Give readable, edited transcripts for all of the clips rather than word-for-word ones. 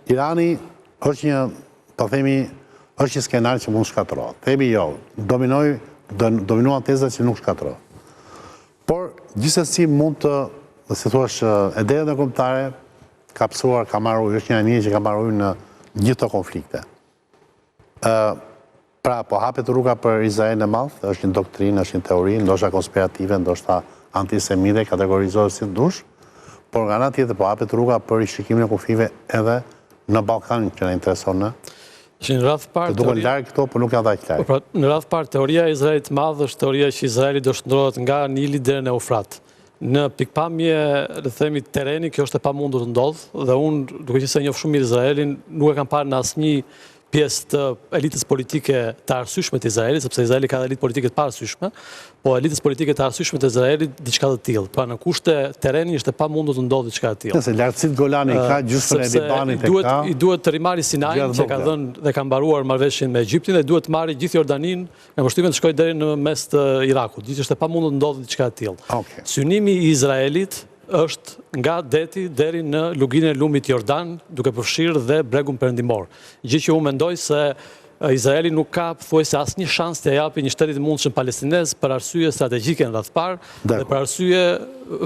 Irani është një, po themi, është një skenar që mund shkatërrohet. Themi jo, dominoi, dominuan tezat që nuk shkatërrohet. Por, gjithsesi mund të, si thuash, e drejta ndërkombëtare ka pësuar, ka marrë ujë, është një anije që ka marrë ujë në gjithë këto konflikte. Ë pra, po hapet rruga për Izraelin e madh, është një doktrinë, është një teori, ndoshta konspirative, ndoshta antisemite, kategorizohet si të dush, por nga ana tjetër po hapet rruga për rishikimin e kufijve edhe në Ballkan që na intereson ne. Që në radhë parë... Të duken larg këto, por nuk janë aq larg. Po pra, në radhë parë, teoria e Izraelit të madh është teoria që Izraeli do shndërrohet nga Nili deri në Eufrat. Në pikëpamje, le të themi, terreni, kjo është e pamundur të ndodhë, dhe unë, duke qenë se njoh shumë mirë Izraelin, nuk e kam parë në asnjë pjesë të elitës politike të arsyeshme të Izraelit, sepse Izraeli ka dhe elitë politike të paarsyeshme, po elitës politike të arsyeshme të Izraelit diçka të tillë. Pra në kushte terreni është e pamundur të ndodhë diçka e tillë. Nëse lartësitë Golani ka gjysmën e Libanit e ka. I duhet të rimarrë Sinain që ka dhënë dhe ka mbaruar marrëveshjen me Egjiptin dhe duhet të marrë gjithë Jordaninë, kam përshtypjen të shkojë deri në mes të Irakut. Gjë që është e pamundur të ndodhë diçka e tillë. Synimi i Izraelit është nga deti deri në luginën e lumit Jordan, duke përfshirë dhe bregun perëndimor. Gjë që unë mendoj se Izraeli nuk ka thuajse asnjë shans t'ia japi një shteti të mundshëm palestinez për arsye strategjike në radhë të parë dhe për arsye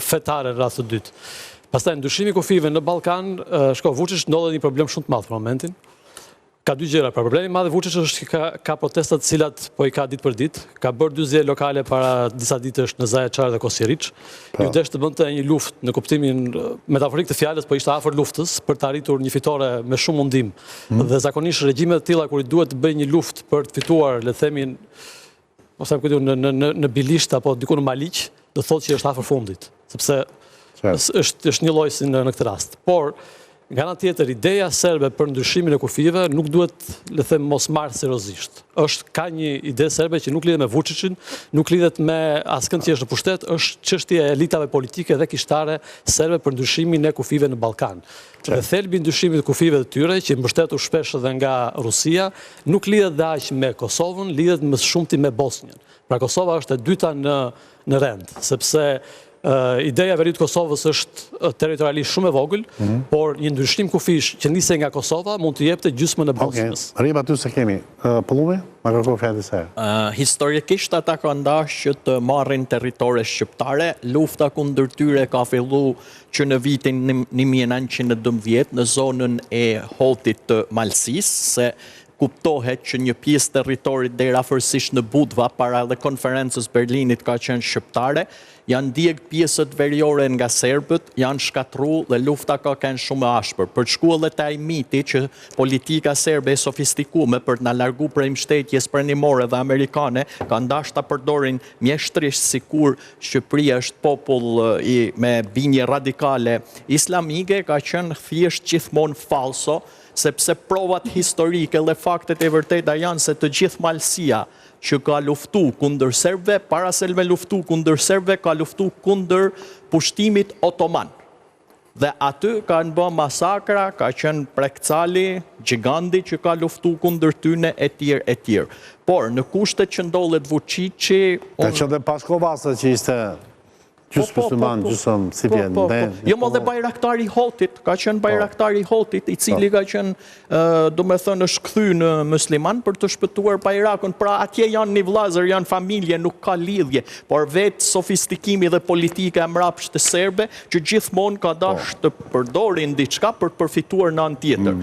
fetare në radhë të dytë. Pastaj ndryshimi i kufijve në Ballkan, shiko Vuçiç ndodhet në një problem shumë të madh për momentin. Ka dy gjëra, pra problemi i madh i Vuçiç është që ka ka protesta të cilat po i ka ditë për ditë, ka bërë dy zgjedhje lokale para disa ditësh në Zaječar dhe Kosjeriç. Iu desh të bënte një luftë në kuptimin metaforik të fjalës, po ishte afër luftës për të arritur një fitore me shumë mundim. Mm. Dhe zakonisht regjime të tilla kur i duhet të bëjë një luftë për të fituar, le të themi, po them këtu në në në në Bilisht apo diku në Maliq, do thotë që është afër fundit, sepse është është një lloj si në në këtë rast. Por nga ana tjetër ideja serbe për ndryshimin e kufijve nuk duhet, le të them, mos marrë seriozisht. Është ka një ide serbe që nuk lidhet me Vučićin, nuk lidhet me askënd që është në pushtet, është çështje e elitave politike dhe kishtare serbe për ndryshimin e kufijve në Ballkan. Dhe thelbi i ndryshimit të kufijve të tyre, që mbështetur shpesh edhe nga Rusia, nuk lidhet dhe aq me Kosovën, lidhet më së shumti me Bosnjën. Pra Kosova është e dyta në në rend, sepse ideja e veriut të Kosovës është territorialisht shumë e vogël, mhm. por një ndryshim kufijsh që nisej nga Kosova mund të jepte gjysmën e Bosnjës. Okej, rrimë aty se kemi. Pëllumbi, ma kërkoi fjalën disa herë. Historikisht ata kanë dashur që të marrin territore shqiptare, lufta kundër tyre ka fillu që në vitin 1912 në zonën e Hotit të Malësisë, se Kuptohet që një pjesë territorit deri afërsisht në Budva para edhe Konferencës Berlinit ka qenë shqiptare, janë djegë pjesët veriore nga serbët, janë shkatërru dhe lufta ka qenë shumë e ashpër. Për të shku edhe te ai miti që politika serbe e sofistikume për të na largu prej mbështetjes perëndimore dhe amerikane kanë dashtë ta përdorin mjeshtërisht sikur Shqipëria është popull i me bindje radikale islamike ka qenë thjesht gjithmonë fallso sepse provat historike dhe faktet e vërteta janë se të gjithë Malësia që ka luftu kundër serbëve, para se me luftu kundër serbëve, ka luftu kundër pushtimit otoman. Dhe aty kanë bë masakra, ka qenë Prek Cali, gjigandi që ka luftu kundër tyne e tjerë e tjerë. Por, në kushtet që ndodhet Vuçiçi, Ka qenë dhe Pashko Vasa që ishte Gjysmë po, po, musliman, po, gjysmë si vjen. Po, po. Jo mo dhe Bajraktari i Hotit, ka qenë Bajraktari i Hotit, i cili ka qenë, domethënë, është kthy në musliman për të shpëtuar bajrakun. Pra atje janë një vllazër, janë familje, nuk ka lidhje, por vetë sofistikimi dhe politika e mrapshtë serbe, që gjithmonë ka dashtë të përdorin diçka për të përfituar në anë tjetër. Mm.